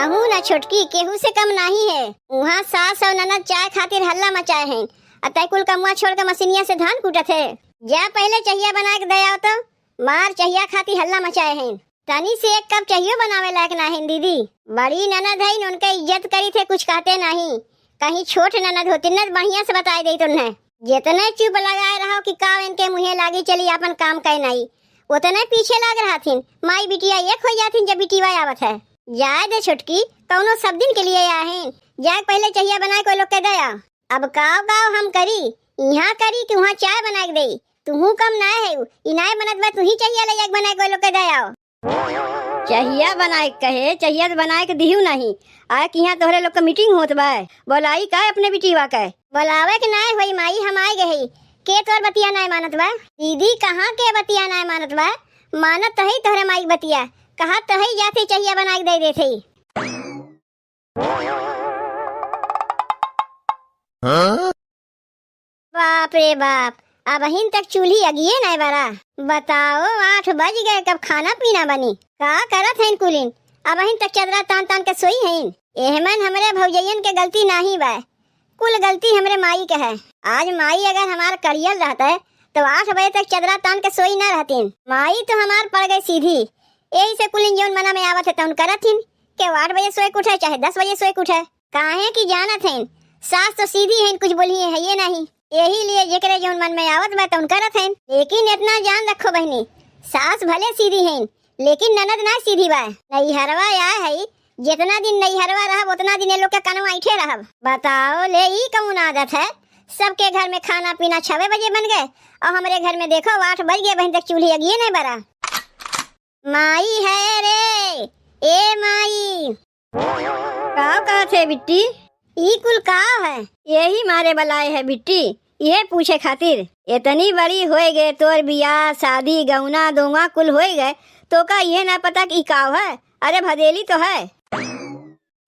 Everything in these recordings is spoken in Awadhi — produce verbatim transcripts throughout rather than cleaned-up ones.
अहू ना छोटकी, केहू से कम नाही है। उहाँ सास और ननद चाय खातिर हल्ला मचाए हैं, अ तै कुल कमुआ छोड़ के मशीनिया से धान कूटत है। जा पहिले चहिया बनाए के दे आओ तो, मार चहिया खातिर हल्ला मचाए हैं। तनी से एक कप चाहियो बनावे लायक ना है दीदी। बड़ी ननद है, उनके इज्जत करी थे, कुछ कहते नहीं। कहीं छोट ननद होती न, बढ़िया से बताए दे तुन्हें। जितने चुप लगाए रहो कि का इनके मुँहे लागी, चली आपन काम कहे नहीं, उतने पीछे लाग रहथिन। माई बिटिया एक हो जाथिन जब बिटिया आवत है। जाए दे छोटकी, कौनो सब दिन के लिए आए हैं। जाए पहिले चहिया बनाए कोई लोग के दे आ। अब काव काव हम करी, यहाँ करी कि वहाँ चाय बनाए के देई? तुहू कम नाय है, ई नाय बनत बा, तुही चहिया ले जाके बनाए कोई लोग के दे आओ। चहिया बनाए के कहे, चहिया तो बनाए के दिहू नहीं। आए कि यहाँ तोहरे लोग के मीटिंग होत बा, बोलाई का अपने बिटिया के? बोलावे के नाय होई माई, हम आए गए। के तोर बतिया नाय मानत बा? दीदी कहाँ के बतिया नाय मानत बा? मानत तो है तोहरे माई के बतिया, कहा तो है जाते चहिया बनाए के दे देते। हाँ? बाप रे बाप, अबहिन तक चूल्ही अगिए नाय बरा। बताओ, आठ बज गए, कब खाना पीना बनी? का करत हैं कुलिन? अबहिन तक चदरा तान तान के सोई हैं। एहमन हमरे भौजैयन के गलती नाही बा, कुल गलती हमरे माई के है। आज माई अगर हमार कड़ियल रहते, तो आठ बजे तक चदरा तान के सोई न रहतीन। माई तो हमार पड़ गई सीधी, यही से कुलिन जौन मना में आवत है तौन करत हिन। के आठ बजे सोए के उठे, चाहे दस बजे सोए के उठे, काहे कि जानत हैं, सास तो सीधी हैं, कुछ बोली है ये नहीं। यही लिए जेकरे जौन मन में आवत बा तौन करत हैं। लेकिन इतना जान रखो बहनी, सास भले सीधी हैं, लेकिन ननद ना सीधी बा। नैहरवा आए है, जितना दिन नैहरवा रहब, उतना दिन ये लोग के कनवा ऐंठे रहब। बताओ ले, ई कौन आदत है? सबके घर में खाना पीना छवे बजे बन गए और हमरे घर में देखो, आठ बज गए, बहिन तक चूल्ही अगिए नहीं बरा। माई है रे, ए माई। काव कहत है बिट्टी? ई कुल काव है? यही मारे बलाए है बिट्टी, ये पूछे खातिर। इतनी बड़ी होए गए, तोर बियाह, शादी, गौना, दोंगा कुल होए गए, तो का ये ना पता कि ई काव है? अरे भदेली तो है।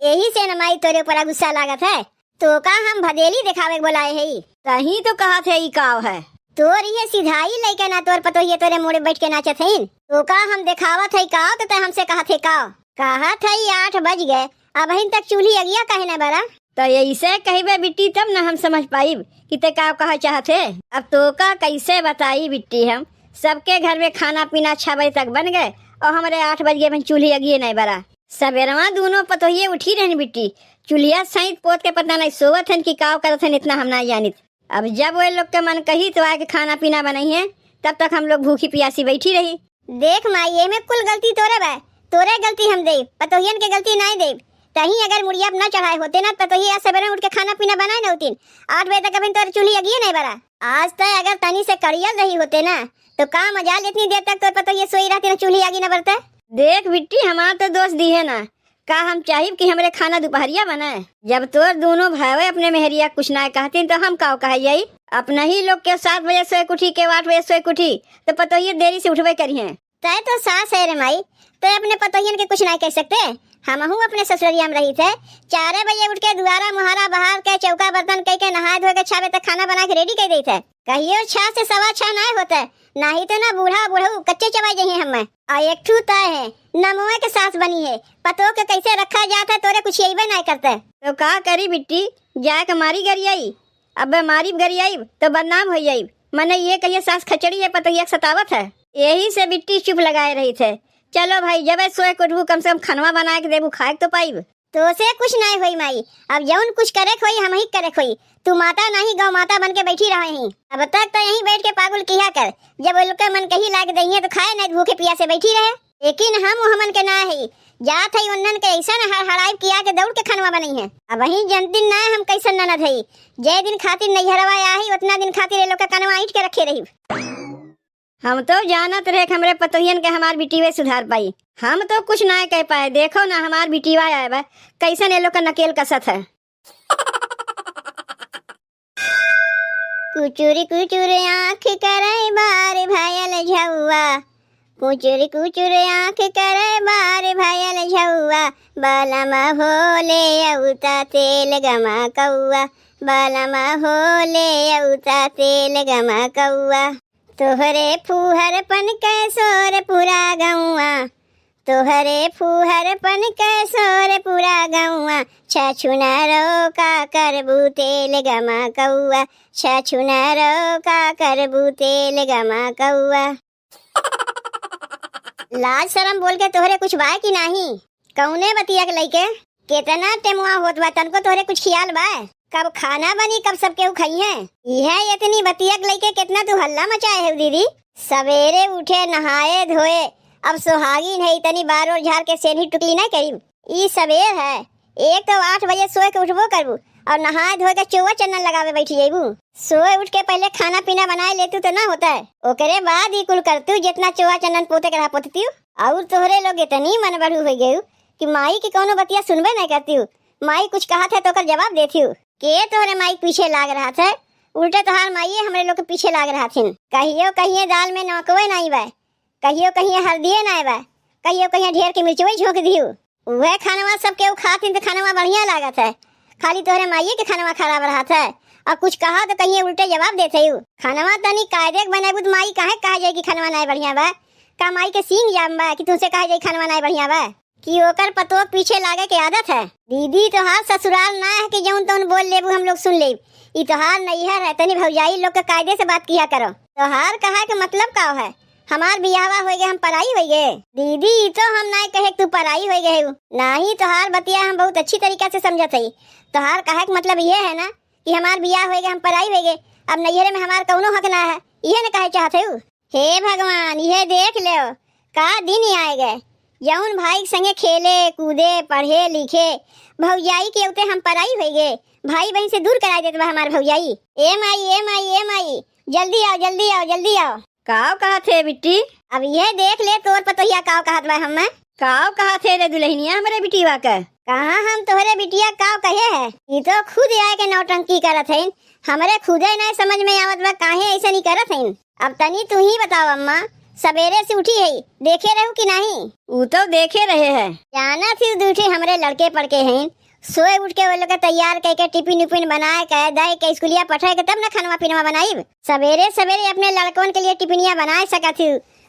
यही से न माई तोरे ऊपर गुस्सा लागत है। तो का हम भदेली देखावे के बोलाए है? तही तो कहत है ई काव है। तोर ये सिधाई लइके ना तोर पतोहिए तोरे मुड़े बैठ के नाचत हईन। तो का हम देखावत है काव, तो तै हमसे कहत है काव? कहत है आठ बज गए, अबहिन तक चूल्ही अगिया काहे ना बरा? तो ऐसे कहबे बिट्टी, तब ना हम समझ पाइब कि ते का कहा चाहत है। अब तो का कैसे बताई बिट्टी, हम सबके घर में खाना पीना छह बजे तक बन गए और हमरे आठ बज गए, अबहिन चूल्ही अगिए नहीं बरा। सबेरवा दूनो पतोहिए उठी रहन बिट्टी, चूल्हिया सैंत पोत के पता नहीं सोवत हन कि काव करत हन, इतना हम ना जानित। अब जब वे लोग के मन कही तो आके खाना पीना बनइहें, तब तक हम लोग भूखी पियासी बैठी रही। देख माई, एमे कुल गलती तोरे बा, तोरे गलती हम देब, पतोहियन के गलती नाई देब। तहीं अगर मुड़िया पे ना चढ़ाए होते ना, पतोहिया सबेरे उठ के खाना पीना बनाए न होतीन। आठ बजे तक अबहिन तोरे चूल्ही अगिए नहीं बरा। आज तय अगर तनी से कड़ियल रही होते ना, तो का मजाल इतनी देर तक तोर पतोहिया सोई रहती ना, चूल्ही आगी ना बरते। देख बिट्टी, हमार तो दोष दिहे ना, का हम चाहिब कि हमरे खाना दुपहरिया बने? जब तोर दूनो भावे अपने मेहरिया कुछ नाय कहतीन, तो हम काव कहे जाई? अपने ही लोग के सात बजे सोए के उठी, के आठ बजे सोए के उठी, तो पतोहिए देरी से उठबे करिहें। तय तो सास है रे माई, तय अपने पतोहियन के कुछ नाय कह सकते। हमहू अपने ससुररिया में रही थे, चारे बजे उठ के दुआरा मुहारा बहार के, चौका बर्तन कह के, नहाए धोए के, छह बजे तक खाना बना के रेडी कर देई थे। कहियो छह से सवा छह नाय होते, नाही तो ना बूढ़ा बुढ़ऊ कच्चे चबाई जइहें हमें। आ एक ठू तय है, नमवे के सास बनी है, पतोह के कैसे रखा जात है, तोरे कुछ अइबे नाय करते। तो का करी बिट्टी, जाए के मारी गरियाई? अबे मारी गरियाई तो बदनाम हो जाई। मने ये कहिए सास खचड़ी है, पतोहिया के सतावत है। यही से बिट्टी चुप लगाए रही थे। चलो भाई, जबे सोए के उठबू, कम से कम खनवा बनाए के देबू, खाए के तो पाइब। तोसे कुछ नाय होई माई, अब जौन कुछ करे के होई, हमही के करे के होई। तू माता नाही, गौ माता बन के बैठी रहे ही। अब तक तो यहीं बैठ के पागुल किया कर, जब वो लोग के मन कही लाग दइहें तो खाए, नहीं भूखे पियासे बैठी रहे। लेकिन हम हमन के ना है, जात है उन्नन के ऐसा न हड़हड़ाई किया के दौड़ के खनवा बनई है। अब वहीं जन दिन ना हम कैसन ननद है, जय दिन खातिर नैहरवा आही, उतना दिन खातिर ये लोग के कनवा ईंट के रखे रही। हम तो जानत रहे कि हमरे पतोहियन के हमार बिटिवे सुधार पाई। हम तो कुछ ना कह पाए। देखो ना, हमार बिटिवा आए बा, कैसन ये लोग का नकेल कसत है। कुचुर कुचुर आँख करे बार भयल झौआ, कुचुर कुचुर आँख करे बार भयल झौआ, बलम होले अउता तेल गमा कौआ, बलम होले अउता तेल गमा कौआ। तोहरे फुहरपन के शोर पूरा गौआ, तोहरे फूहरपन के शोर पूरा गौआ, छछुनरो का करबू तेल गमा कौआ, छछुनरो का करबू तेल गमा कौआ। लाज शरम बोल के तोहरे कुछ बाय कि नाही? कौने बतिया के लइके? केतना टेमुआ होत बा, तनको तोहरे कुछ खियाल बा? कब खाना बनी, कब सब केहू खइहें? इहे एतनी बतिया के लइके केतना तू हल्ला मचाए है दीदी। सबेरे उठे, नहाए धोए, अब सोहागिन है, इतनी बार ओर झार के सेन्ही टुकली ना करीब। ई सबेर है, एक तो आठ बजे सोए के उठबो करबू और नहाए धोए के चौवा चन्नन लगावे बैठी जइबू। सोए उठ के पहले खाना पीना बनाए लेतू तो ना होता है, ओकरे बाद ई कुल करतू, जितना चौवा चन्नन पोते के रहा पोततीव। और तोहरे लोग इतनी मन बढ़ू हो गयू कि माई की कौनो बतिया सुनबे नहीं करतीव। माई कुछ कहत है तो ओकर जवाब देतीव। के तोहरे माई के पीछे लाग रहा था? उल्टे तोहार माइये हमरे लोग के पीछे लाग रहा थिन। कहियो कहिए दाल में नमकवे नहीं बा, कहियो कहिए हल्दिये नहीं बा, कहियो कहिए ढेर के मिर्चवे झोंक दियो। उहे खानवा सब केहू खातिन त खानवा बढ़िया लागत है, खाली तोहरे माइये के खानवा खराब रहत है। और कुछ कहा तो कहिए उल्टे जवाब देत है। खानवा तनी कायदे के बनाबू त माई काहे कहा जाए कि खानवा नाय बढ़िया बा? का माई के सींग जाम बा कि तुमसे कहा जाए खानवा नाय बढ़िया बा? कि ओकर पतोह के पीछे लागे के आदत है? दीदी, तोहार ससुराल ना है कि जौन तौन बोल लेबू हम लोग सुन लेब। ई तोहार नैहर है, तनी भौजाई लोग के कायदे से बात किया करो। तोहार कहा के मतलब का है? हमार बियाहवा होइगे, हम पराई होइगे? दीदी, ई तो हम नाय कहे कि तू पराई होइगे है। नाही, तोहार बतिया हम बहुत अच्छी तरीका से समझत हई। तोहार कहे के मतलब इहे है ना कि हमार बियाह होइगे, हम पराई होइगे, अब नैहरे में हमार कौनो हक ना है, इहे न कहे चाहत हऊ? हे भगवान, इहे देख लेव, का दिन आइगे। जौन भाई के संगे खेले, कूदे, पढ़े, लिखे, भौजाई के उते हम पराई होइगे, भाई बहन से दूर कराई देत बा हमार भौजाई। ए माई, ए माई, ए माई, जल्दी आओ, जल्दी आओ, जल्दी आओ। काव कहत है बिट्टी? अब यह देख ले तोर पतोहिया काव कहत बा हमें। काव कहत है रे दुल्हनिया हमरे बिटिया के? कहाँ हम तोहरे बिटिया काव कहे है? ई तो खुद आए के नौटंकी करत है। हमरे खुदे नहीं समझ में आवत बा काहे ऐसे नहीं करत है। अब तनी तू ही बताओ अम्मा, सबेरे से उठी है, देखे रहू कि नहीं? ऊ तो देखे रहे है। जाना थी दू ठे हमरे लड़के पड़के हैं, सोए उठ के वो लोग के तैयार कइके टिफिन उफिन बनाए के दे के स्कूलिया पठाए के तब न खानवा पीनवा बनाइब। सबेरे सबेरे अपने लड़कवन के लिए टिफिनिया बनाए सकत हू।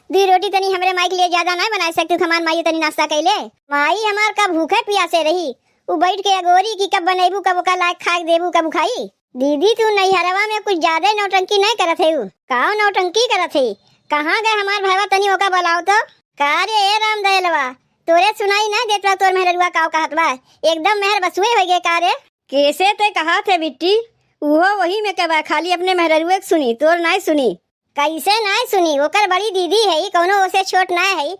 दुई रोटी तनी हमरे माई के लिए ज्यादा नाय बनाए सकती, हमार माई तनी नाश्ता कइले। माई हमार कब भूखे पियासे रही, उ बैठ के अगोरी की कब बनैबू, कब ओका लायक खाए देबू, कब उ खाई। दीदी, तू नैहरवा में कुछ ज्यादा नौटंकी नहीं करत है। का नौटंकी करत है? कहाँ गए हमार भाईवा, तनी ओका बुलाओ तो। का रे ए राम दयलवा, तोरे सुनाई ना देत बा तोर मेहररुआ काव कहत बा? एकदम मेहर बसुए हो गए का रे? कैसे ते कहा थे बिट्टी, उहो वही में के बा, खाली अपने मेहररुए के सुनी, तोर नाय सुनी। कैसे नाय सुनी? ओकर बड़ी दीदी है, कौनो ओसे छोट नाय है।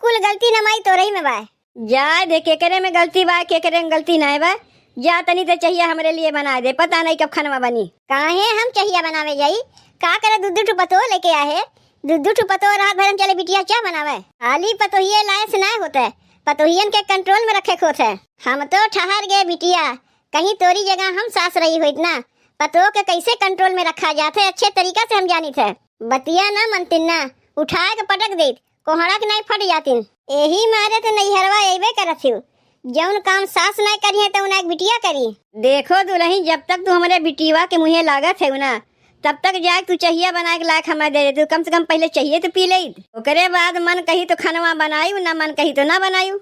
कुल गलती न माई तोरही में बा। जाए दे, केकरे में गलती बा, केकरे में गलती नाय बा। जा तनी तो चहिया हमरे लिए बनाए दे, पता नहीं कब खनवा बनी। काहे हम चहिया बनावे जाई? का करे, दू दू ठो पतोह लेके आए है, दू दू ठो पतोह रात भर हम चले बिटिया चाह बनावे। खाली पतोहिए लाए से नाय होते, पतोहियन के कंट्रोल में रखे के होत है। हम तो ठहर गए बिटिया, कहीं तोरी जगह हम सास रही होइत ना। पतोह के कैसे कंट्रोल में रखा जात है, अच्छे तरीका से हम जानित है। बतिया ना मनतिन ना, उठाए के पटक देत, कोहड़ा के नाई फट जातिन। एही मारे तो नैहरवा अइबे करत हिउ। जौन काम सास नाई करिहे तो उन्हें बिटिया करी। देखो दुलही, जब तक तू हमरे बिटिया के मुँहे लागत है ना, तब तक जाए तू चहिया बनाए के लायक हमें दे दे। तू कम से कम पहले चहिए तो पी लेइत, ओकरे बाद मन कही तो खनवा बनायू, ना मन कही तो ना बनायू।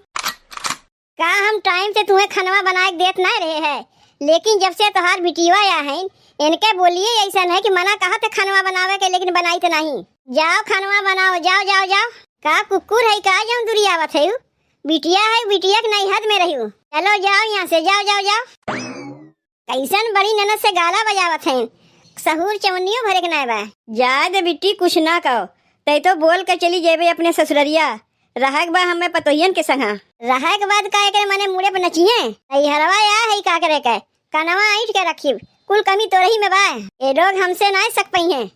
का हम टाइम से तुम्हें खनवा बनाए के देत नाय रहे है, लेकिन जब से तोहार बिटिया आया है, इनके बोलिए ऐसन है कि मना कहा थे खनवा बनावे के, लेकिन बनाई तो नहीं। जाओ खनवा बनाओ, जाओ, जाओ, जाओ। का कुकुर है का जौन दूरी आवत है? बिटिया है, बिटिया के नहीं हद में रही। चलो जाओ यहाँ से, जाओ, जाओ, जाओ। कैसन बड़ी ननद से गाला बजावत हैं, सहूर चवन्नियो भरे के नाय बा। जाए दे बिट्टी, कुछ ना कहो, तै तो बोल के चली जेबे अपने ससुररिया। रहक बा हमें पतोहियन के संगा। रहक बाद का एकरे मने मुड़े पे नचिए? नैहरवा या है का करे के? कनवा ऐंठ के रखिब, कुल कमी तोरही में बा। ए लोग हमसे नाय सक पई हैं।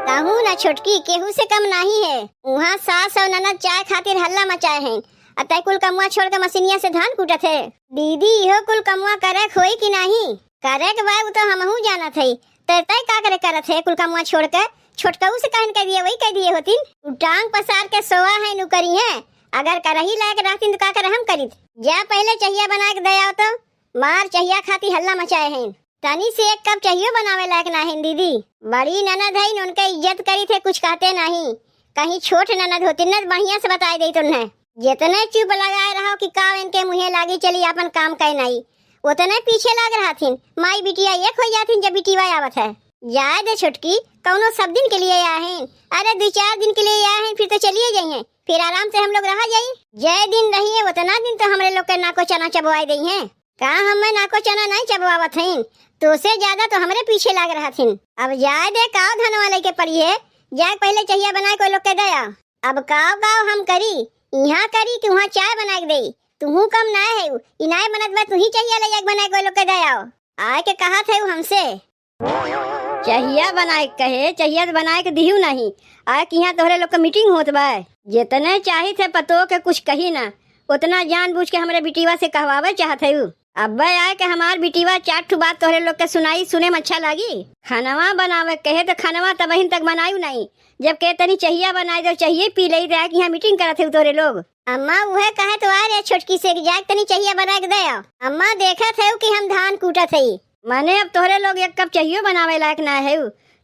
कहूँ ना छोटकी, केहू से कम नाही है। उहाँ सास और ननद चाय खातिर हल्ला मचाए हैं, अतः कुल कमुआ छोड़ के मशीनिया से धान कूटत है। दीदी, इहो कुल कमुआ करे के होई कि नाही? करे के बा, उ तो हमहू जानत है। ते तय का करे करत है कुल कमुआ छोड़ के? छोटकऊ से कहन कह दिए, वही कह दिए होतिन। उ टांग पसार के सोवा है, नु करी है। अगर करही लायक रहतिन तो का करे हम करित? जा पहले चहिया बना के दे आओ तो। मार चहिया खाती हल्ला मचाए हैं। तनी से एक कप चाहियो बनावे लायक ना है दीदी। बड़ी ननद है, उनके इज्जत करी थे, कुछ कहते नहीं। कहीं छोट ननद होती न, बढ़िया से बताए देई तुन्हें। जितने चुप लगाए रहो कि का इनके मुँहे लागी, चली आपन काम कइ नाई, उतने पीछे लाग रहथिन। माई बिटिया एक होइ जाथिन जब बिटिया आवत है। जाए दे छोटकी, कौनो सब दिन के लिए आहिन? अरे, दुइ चार दिन के लिए आहिन, फिर तो चलिए जइहें, फिर आराम से हम लोग रहा जाई। जय दिन रहिए, उतना दिन तो हमरे लोग के नाको चना चबवाए देइहें। का हमें नाको चना नाई चबवावत हईन? तोसे ज्यादा तो हमरे पीछे लाग रहथिन। अब जाए दे, काव धनवा लइके पड़ी है, जाए पहिले चहिया बनाए कोई लोग के दे आओ। अब काव काव हम करी, इहाँ करी कि उहाँ चाय बनाए के देई? तुहू कम नाय है, ई नाय बनत बा, तुही चहिया ले जाए बनाए कोई लोग के दे आओ। आए के कहत है हमसे। चहिया बनाए के कहे, चहिया तो बनाए के दिहू नहीं। आए कि इहाँ तोहरे लोग के मीटिंग होत बा। जितने चाहित है पतोह के कुछ कही ना, उतना जानबूझ के हमरे बिटिवा से कहवावे चाहत है उ। अब्बे आए के हमार बिटिवा चार ठो बात तोहरे लोग के सुनाई, सुने में अच्छा लागी। खानवा बनावे के कहे तो खानवा तबहिन तक बनायू नहीं, जब के तनी चहिया बनाए दो, चहिए पी लेई, तो आए कि इहाँ मीटिंग करत है तोहरे लोग। अम्मा उहे कहे तो आ रे छोटकी से कि जाके तनी चहिया बना के दे आओ। अम्मा देखत है कि हम धान कूटत है। माने अब तोहरे लोग एक कप चाहियो बनावे लायक ना है।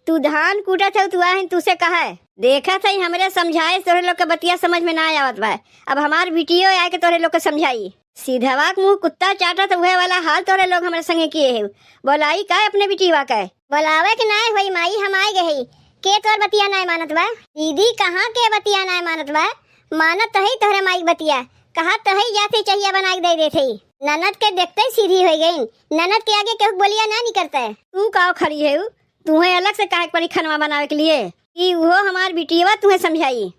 तू धान कूटत है, तू आहिन, तू से कहे। देखत है हमरे समझाए से तोहरे लोग के बतिया समझ में ना आवत बा। अब हमार बिटियो आए के तोहरे लोग के समझाई। सीधवा के मुँह कुत्ता चाटत उहे वाला हाल तोहरे लोग हमरे संगे किए है। बोलाई का अपने बिटिवा के? बोलावे के नाय होई माई, हम आए गए हई। के तोर बतिया नाय मानत बा? दीदी कहाँ के बतिया नाय मानत बा? मानत तो है तोहरे माई के बतिया, कहत तो है जाते चहिया बना के दे देत है। ननद के देखते ही सीधी हो गई। ननद के आगे केहू बोलिया ना निकलते। तू काव खड़ी है उ? तुहे अलग से काहे के पड़ी खनवा बनावे के लिए? ई उहो हमार बिटियवा तुहे समझाई।